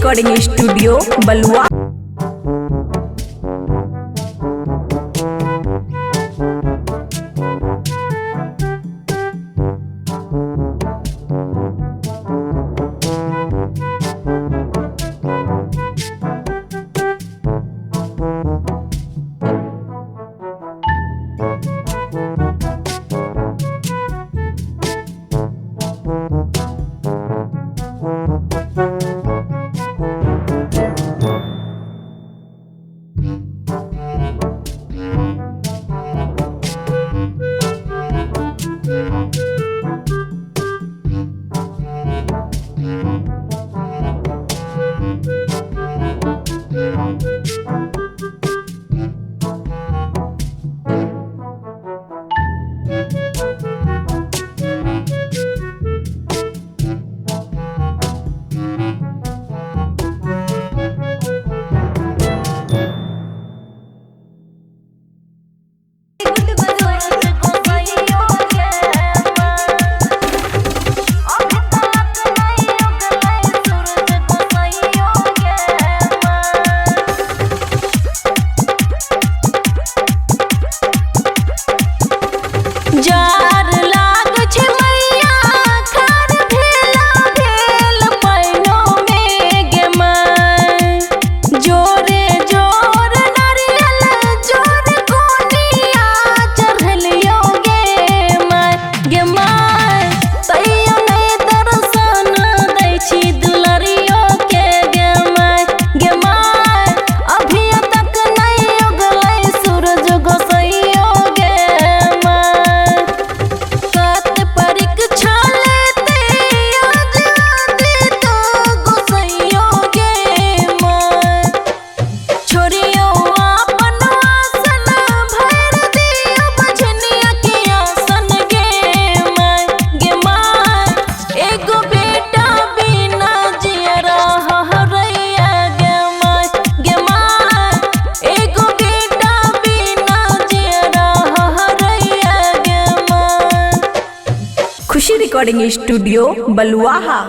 Recording studio Balua. जार लाग छै मैया खार भेला भेल पैनो में गे माय। जोरे जोर नारियल जोर कोनिया चढ़लियो गे माय, गे माय। तैयो नहि दर्शन दै छी दुलरियो के गे माय, गे माय। अभियो तक नहि उगलै सूरज गोसैयो गे माय। कत परीक्षा लेते आजादी तो गोसैयो गे माय। छोड़ियो आपन आसन भरि दियो बझनिया के आसन गे माय, गे माय। एगो बेटा बिना जियरा हरैया गे माय, गे माय। एगो बेटा बिना जियरा हरैया गे my. Khushi recording studio Baluaha.